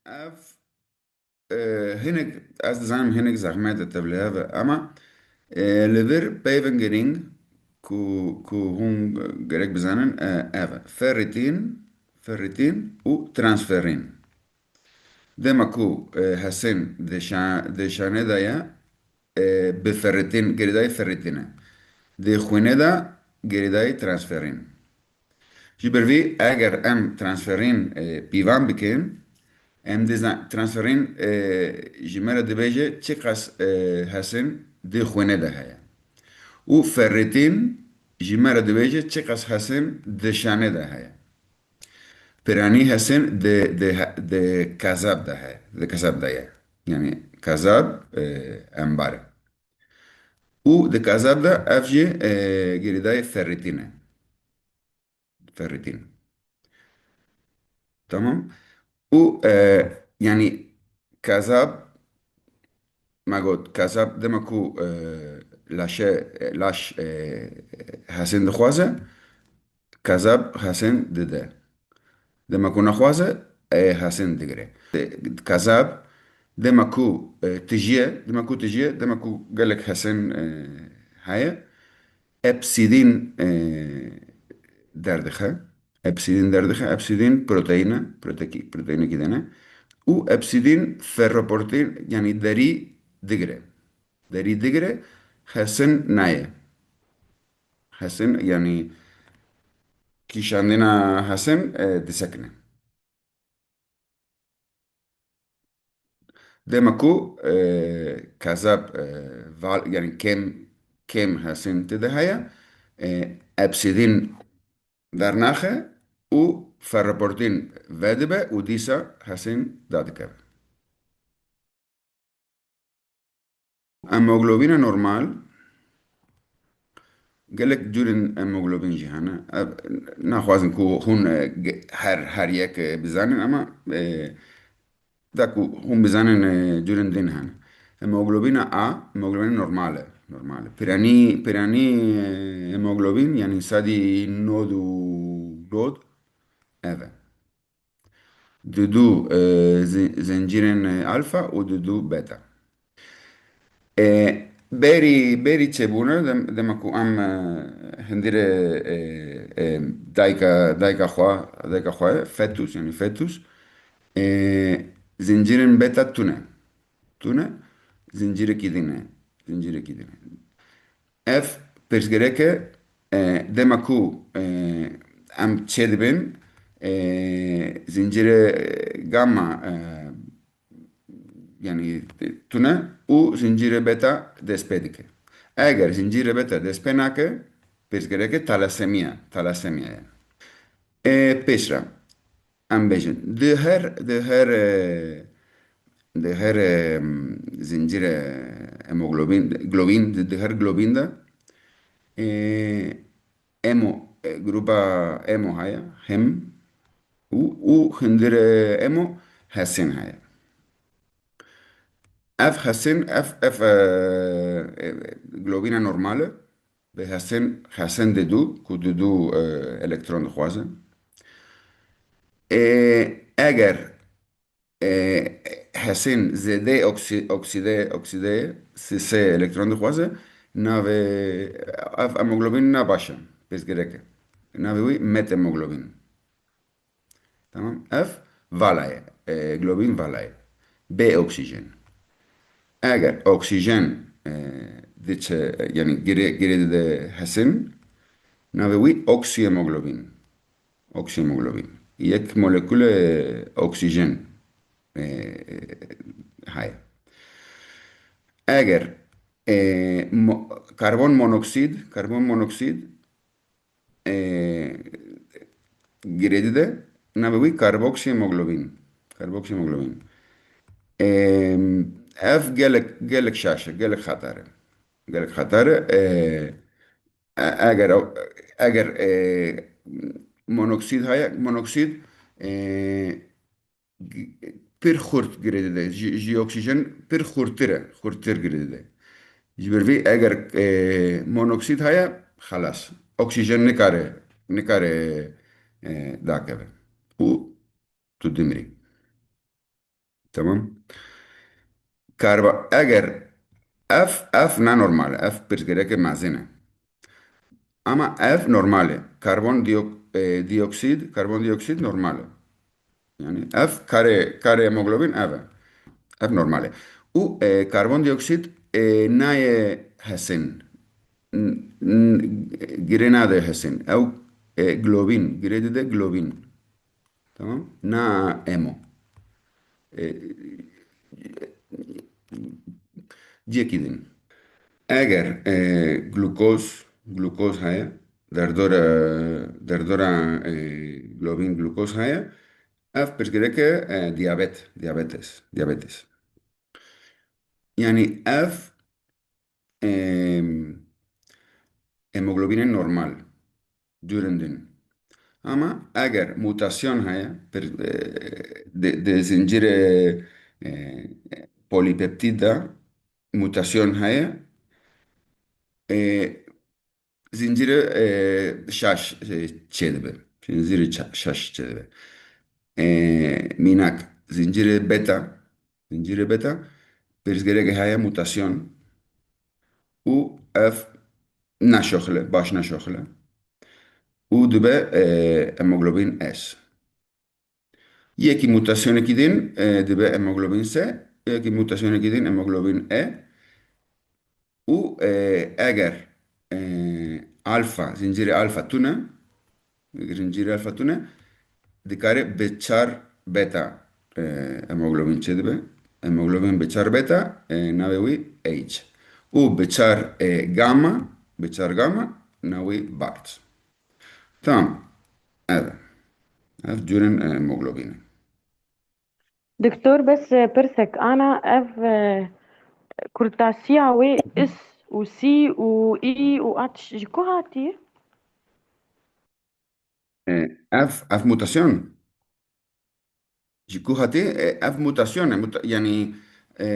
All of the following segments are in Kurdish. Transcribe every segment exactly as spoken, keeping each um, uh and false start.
Ev, e, hinek, ez dizanim hinek zehmet e tevlî hev e, ama, e, li vir peyvên girîng ku, ku hûn gerek bizanin, e, ev e. Ferritîn, ferritîn û transferîn. Dema ku, e, Hesên di şa-, di şanê de ye, e, bi ferritîn, girêdayî ferritîn e. Di xwînê de girêdayî transferîn. Ji ber vî, eger em transferîn, e, pîvan bikin, em dizan transferîn, e, ji me re dibêje çiqas, e, Hesên di xwînê de heye. Û ferritîn ji me re dibêje çiqas Hesên di şanê de heye. Piranî Hesên di, di, di kezab de heye, di kezab de ye. Yani kezab, e, embar e. Û di kezab de ev jî, e, girêdayî ferritîn e. Ferritîn. Tamam. Û, e, yani kezab, me got, kezab dema ku, e, laşe, e, laş, e, Hesên dixwaze, kezab Hesên dide. Dema ku nexwaze, e, Hesên digire. E, kezab dema ku, e, tijiye, dema ku tijiye, dema ku gelek Hesên, e, heye, epsidîn, e, derdixe. Epsidîn derdixe. Epsidîn proteîn e, proteki-, proteînekî din e. Û epsidîn ferroportîn, yani derî digire. Derî digire, Hesên naye. Hesên, yani kîşandina Hesên, e, disekine. Dema ku, e, kezab, e, val-, yani kêm, kêm Hesên tê de heye, e, epsidîn dernaxe û ferroportîn vedibe û dîsa Hesên dadikeve. Hemoglobîna normal, gelek curên hemoglobîn jî hene. Ev, naxwazim ku hûn, e, ge-, her, her yek, e, bizanin, ama, e, da ku hûn bizanin, e, curên din hene. Hemoglobîna A, hemoglobîna normal e, normal e. Piranî, piranî, e, hemoglobîn, yani sedî nod û nod, ev e. Dudu, e, zi-, zincîrên, e, alfa û dudu beta. E, berî, berî çêbûne, dem-, dema ku em, e, hundirê, e, e, dayka, dayka xwe, dayka xwe, fetus, yani fetus, e, zincîrên beta tune. Tune, zincîrekî din e. Zincîrekî din e. Ev pirsgirêk e, e, dema ku, e, em çêdibin, e, zincîrê, e, gamma, e, yani tune û zincîrê beta dest pê dike. Eger zincîrê beta dest pê nake, pirsgirêk e, talasemî ye, talasemî ye. E, pêşre. Em bêjin, di her, di her, e, di her, e, zincîrê hemoglobîn, globîn, di, di her globîn de, e, hemo, e, gruba hemo heye, hem û, û hundirê hemo Hesên heye. Ev Hesên, ev, ev, e, e, globîna normal e. Bi Hesên, Hesên didu, ku didu, e, elektron dixwaze. E, eger, e, Hesên zêdê oksî-, oksîde, oksîde sê, sê elektron dixwaze, navê ev hemoglobîn ne baş e, pirsgirêk e. Navê wî methemoglobîn. Tamam. Ev vala ye. E, globîn vala ye. Bê oksîjen. Eger oksîjen, e, diçe, yani girê, girê dide Hesên, navê wî oksîhemoglobîn. Oksîhemoglobîn. Yek molekule oksîjen, e, heye. Eger, e, mo-, karbon monoksîd, karbon monoksîd, e, girêdî de, navê wî karboksîhemoglobîn. Karboksîhemoglobîn. E, ev gelek, gelek şaş e, gelek xeter e. Gelek xeter e. E, e, eger, eger, e, monoksîd heye, monoksîd, e, g-, pir xurt girêdî de. Ji, ji oksîjen pir xurtir e, xurtir girêdî de. Ji ber vî eger, e, monoksîd heye, xelas. Oksîjen nikare, nikare, e, dakeve. Û tu dimirî. Tamam. Karba-, eger ev, ev ne normal e, ev pirsgirêkê mezin e. Ama ev normal e. Karbon diyok-, e, diyoksid, karbon diyoksid normal e. Yani ev karê, karê hemoglobin ev e. Ev normal e. Û, e, karbon diyoksid, e, nayê hesin. N-, n-, girê nade hesin. Ew, e, globin, girê dide globin. Tamam? Na hemo. E, ciyekî din. Eger, e, glukoz, glukoz heye, derdora, derdora, e, globin glukoz heye, ev pirsgirêke, e, diyabet, diyabetes, diyabetes. Yani ev, e, hemoglobinên normal, curên din. Ama eger mutasyon heye, pir-, e, di, di zincirê, e, polîpeptîd de mutasyon heye, e, zincirê, e, şaş, e, çêdibe. Zincirê ça-, şaş çêdibe. E, mînak, zincirê beta, zincirê beta, pirsgirêkê heye mutasyon û ev naşoxile, baş naşoxile û dibe, e, hemoglobin S. Yekî mutasyonekî din, e, dibe hemoglobin S, yekî mutasyonekî din hemoglobin E û, e, eger, e, alfa, zincirê alfa tune, zincirê alfa tune, dikare bi çar beta, e, hemoglobin çêdibe. Hemoglobin bi çar beta, e, navê wî H. Û bi çar, e, gamma, bi çar gamma, navê wî Bart. Tamam. Ev e. Ev curên, e, hemoglobin e. Doktor, bes, e, pirsek, ana ev, e, kurtasiya wê is û sî û î û at ji ku hatiye? E, ev, ev mutasyon. Ji ku hatî? E, ev mutasyon e. Muta-, yani, e,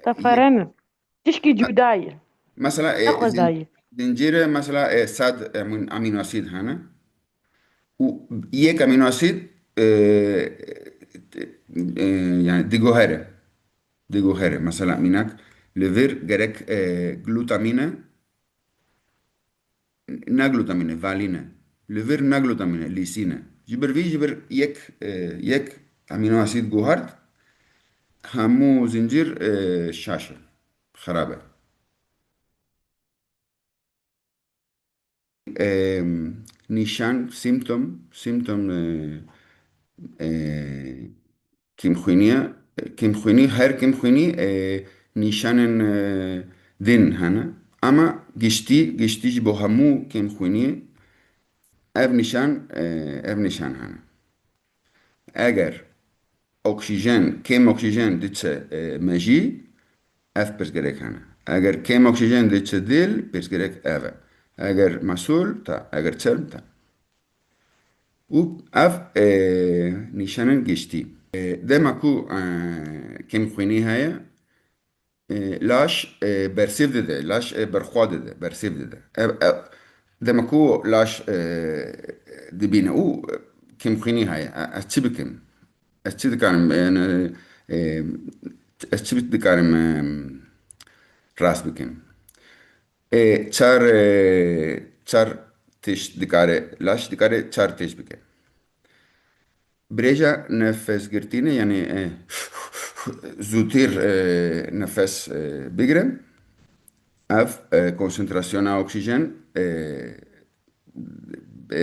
Teferenir. Tişkî cuda ye. Mesela, e, Ne xwezayî. zin-, zincîrê, mesela, e, sed, e, amîn-, amînoasîd hene. Û yek amînoasîd, e, e, yani diguhere. Diguhere. Mesela, mînak, li vir gerek, e, glutamîn e, ne glutamîn e, valîn e. Li vir ne glutamîn e, lîsîn e. Ji ber vî, ji ber yek, e, yek amînoasîd guhart, hemû zincîr, e, şaş e, xerab e. E, nîşan, simptom, simptom, e, e, kêmxwîniye, kêmxwînî, her kêmxwînî, e, nîşanên, e, din hene. Ama giştî, giştî ji bo hemû kêmxwînî ev nîşan, e, ev nîşan hene. Eger oksîjen, kêm oksîjen diçe, e, mejî, ev pirsgirêk hene. Eger kêm oksîjen diçe dil, pirsgirêk ev e. Eger mesûl, ta. Eger çerm, ta. Û ev, e, nîşanên giştî. E, dema ku, e, kêmxwînî heye, e, laş, e, bersîv dide, laş, e, berxwe dide, bersîv dide. Ev, ev, dema ku laş, e, dibîne û, e, kêmxwînî heye, e, ez çi bikim? Ez çi dikarim, e, e, ez çi dikarim, e, rast bikim? E, çar, e, çar tişt dikare, laş dikare çar tişt bike. Birêja nefesgirtînê, yani, e, zûtîr, e, nefes, e, bigire. Ev, e, konsentrasyona oksîjen, e, e,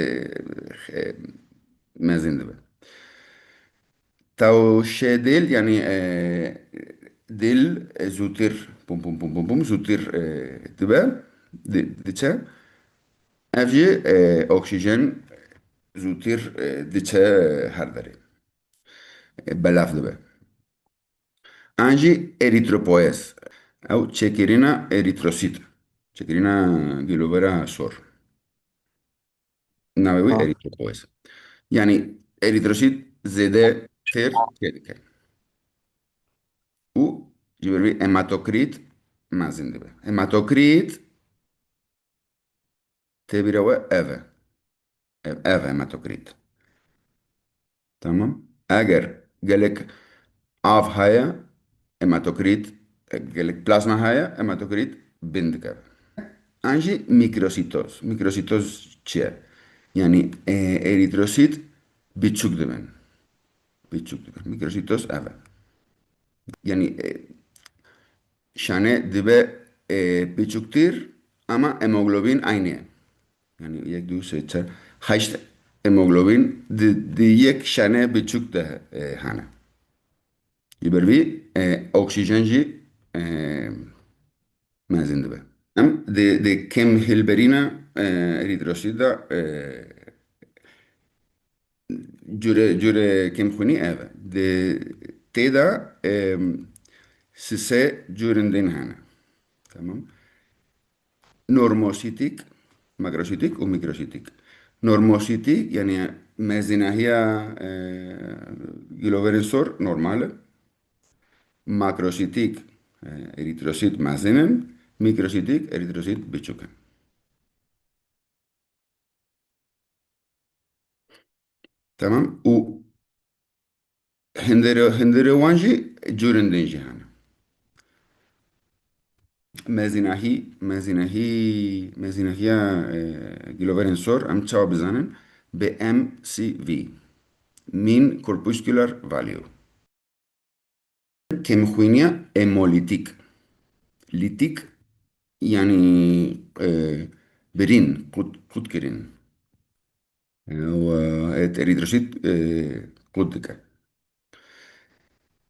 e, mezin dibe. Tewşê dil, yani, e, dil, e, zûtir, pum, pum, pum, pum, pum, zûtir, e, dibe, di-, diçe. Ev jî, e, oksîjen zûtir, e, diçe her derê. E, belav dibe. An jî erîtropoyez. Ew çêkirina erîtrosît. Çêkirina gîlovera sor. Navê wî Ha. erîtropoyez. Yani erîtrosît zêde têr tê dike. Û ji ber vî hematokrît mezin dibe. Hematokrît tê bîra we ev e. Ev, ev hematokrît. Tamam. Eger gelek av heye, hematokrît, e, gelek plasma heye, hematokrît bin dikeve. An jî mîkrosîtoz. Mîkrosîtoz çi ye? Yanî, e, erîtrosît biçûk dibin. Biçûk dibin. Mîkrosîtoz ev e. Yanî, e, şane dibe, e, biçûktir ama hemoglobîn aynî ye. Yanî yek, du, sê, çar, heşt hemoglobîn di, di yek şane biçûk de, e, hene. Ji ber vî, e, oksîjen jî, e, mezin dibe. Em di, di kêmhilberîna, e, erîtrosît de, e, cure, cure kêmxwînî ev e. Di tê de, e, sisê curindên hene. Tamam. Normosîtîk, makrosîtîk û mîkrosîtîk. Normosîtîk, yanî mezînahiya, e, giloverên sor normal e. Makrosîtîk, e, erîtrosît mezin in, mîkrosîtîk erîtrosît biçûk in. Tamam. Û hundirê, hundirê wan jî curindên jî hene. Mezînahî, mezînahî, mezînahiya, e, giloverên sor, em çawa bizanin? Bi M C V. Mean corpuscular value. Kêmxwîniya hemolîtîk. Lîtîk, yanî, e, birîn, qut, qut kirin. E, û, e, erîtrosît, e, qut dike.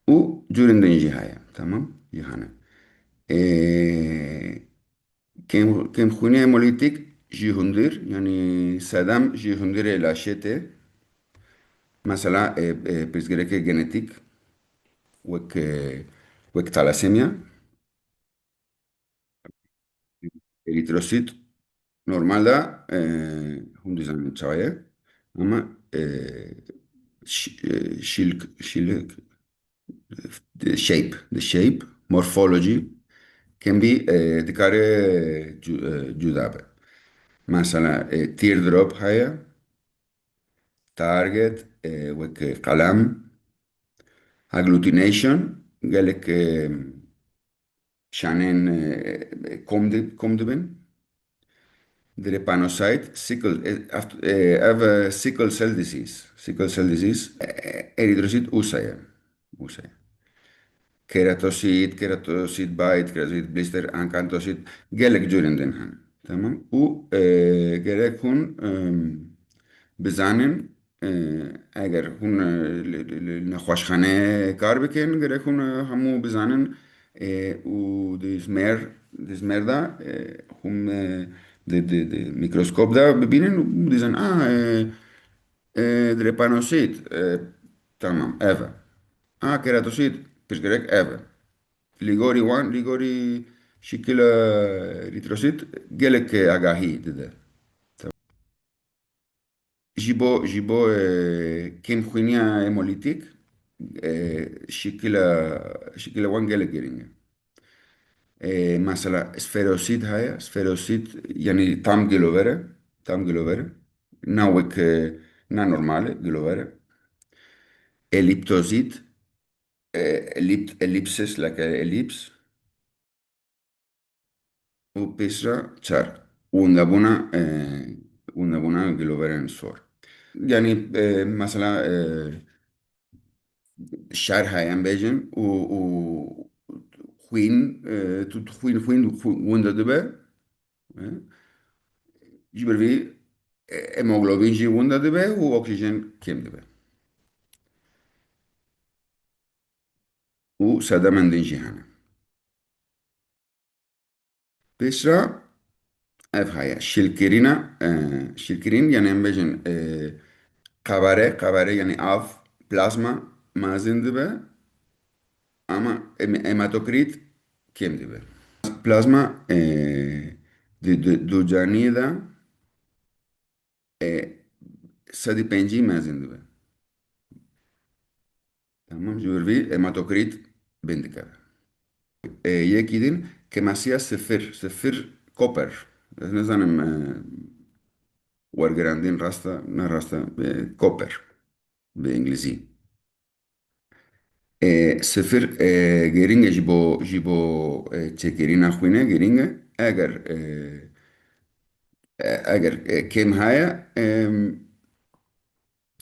Û curindên jî heye. Tamam? Jî hene. E, kêm, kêmxwîniya hemolîtîk jî hundir, yanî sedem jî hundirê laşê tê. Mesela, e, e, pirsgirêkê genetîk, wek, e, wek talasemya. Erîtrosît normalde, e, hûn dizanin çawa ye, ama, e, ş-, e, şilk, şilk, the shape, the shape, morphology can be, e, dikare cu-, e, cuda be. Mesela, e, teardrop heye, target, e, wek qelem, agglutination, gelek, e, şanên, e, kom di-, kom dibin. Drepanocyte, sickle, e, ev, e, ev, e, sickle cell disease. Sickle cell disease, e, e, erîtrosît ûsa ye. Ûsa ye. Keratosît, keratosît bite, keratosît blister, akantosît, gelek curindên hene. Tamam? Û, e, gerek hûn, e, bizanin, e, eger hûn, e, li, li, li nexweşxane kar bikin, gerek hûn, e, hemû bizanin, e, û di jmêr, di jmêr de, e, hûn, e, di, di, di mîkroskop de bibînin û dizan, a, e, e, drepanocyte, e, tamam, ev e. A, keratosît, pirsgirêk ev e. Li gorî wan, li gorî şikila erîtrosît gelek agahî dide. Ji bo, ji bo, e, kêmxwîniya hemolîtîk, e, şikila, şikila wan gelek girîng e. E, mesela sferosît heye, sferosît, yanî tam gilover e, tam gilover e. Na wek, e, na normal e, gilover e. Elîptozît, e, elîpt-, elîpsis, like a elîps. Û pêşra çar. Windebûna, e, windebûna giloverên sor. Yanî, e, mesela, e, şer heye em bêjin û, û xwîn, e, tu, tu xwîn, xwîn, xwîn winda dibe. E, ji ber vî, e, hemoglobîn jî winda dibe û oksîjen kêm dibe. Û sedemên din jî hene. Pêşra ev heye. Şilkirîna, e, şilkirîn, yanî em bêjin, e, qebare, qebare, yanî av, plasma mezin dibe, ama hem-, hematokrît kêm dibe. Plasma, e, di, di, di caniyê de, e, sedî pêncî mezin dibe. Tamam, ji ber vî hematokrît bin dikeve. E, yekî din kêmasiya sifir, sifir koper. Ez nizanim, e, wergerandin rast e, ne rast e, e, koper bi îngilîzî. E, sifir, e, girîng e ji bo, ji bo, e, çêkirina xwîne girîng e. Eger, e, e, eger, e, kêm heye, e,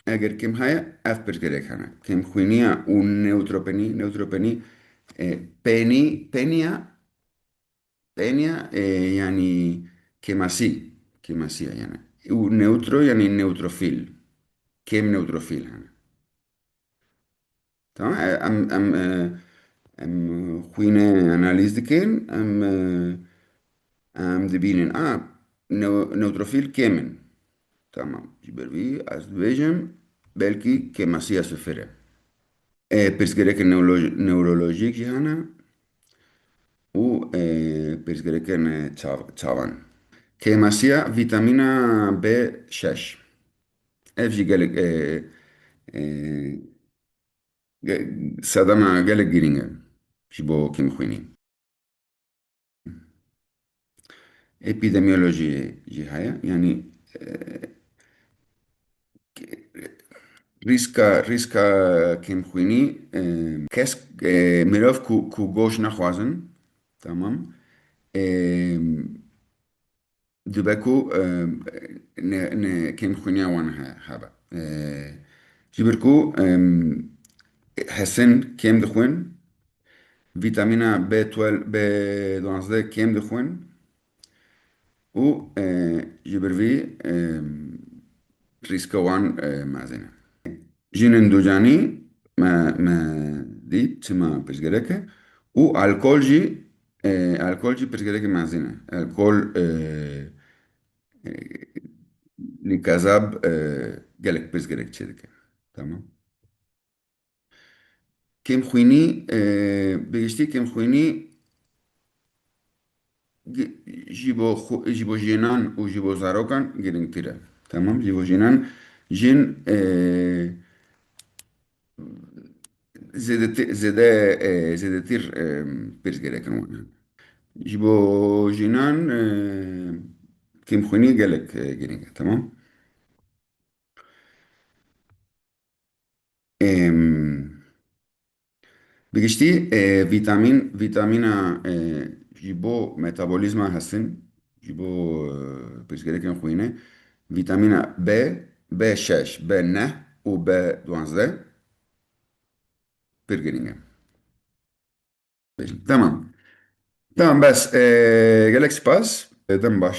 eger kêm heye, ev pirsgirêk hene. Kêmxwîniya û newtropenî, newtropenî, e, penî, peniya, peniya, e, yanî kêmasî, kêmasiya yani. Û newtro yanî newtrofîl. Kêm newtrofîl hene. Tamam, e, em, em, e, em xwînê analîz dikin, em, e, em dibînin, a, new-, newtrofîl kêm in. Tamam, ji ber vî ez dibêjim, belkî kêmasiya sifir e. E, pirsgirêkên newlo-, newrolojîk jî hene û, e, pirsgirêkên, e, çav-, çavan. Kêmasiya vîtamîna B şeş. Ev jî gelek, e, e, ge-, sedema gelek girîng e ji bo kêmxwînî. Epîdemiyolojiyê jî heye. Yanî, e, rîska, rîska kêmxwînî, e, kes, e, mirov ku, ku goş nexwazin, tamam, e, dibe ku, e, ne, ne kêmxwîniya wan he-, hebe. E, ji ber ku, e, hesin kêm dixwin, vîtamîna B twelve, B duwazdeh kêm dixwin û, e, ji ber vî, e, rîska wan, e, mezin e. Jinên ducanî me, me dît çima pirsgirêk e û alkol jî, e, alkol jî pirsgirêkê mezin e. Alkol, e, e, li kezab, e, gelek pirsgirêk çêdike. Tamam. Kêmxwînî, e, bi giştî kêmxwînî gi-, ji bo xwe-, ji bo jinan û ji bo zarokan girîngtir e. Tamam, ji bo jinan, jin, e, zêdeti-, zêde, e, zêdetir, e, pirsgirêkin wan hene. Ji bo jinan, e, kêmxwînî gelek, e, girîng e. Tamam. Em, bi giştî, e, vîtamîn, vîtamîna, e, ji bo metabolîzma hesin, ji bo, e, pirsgirêkên xwînê, vîtamîna B, B şeş, B neh û B duwazdeh pir girîng e. Tamam. Tamam, bes, e, gelek spas. E, dem baş.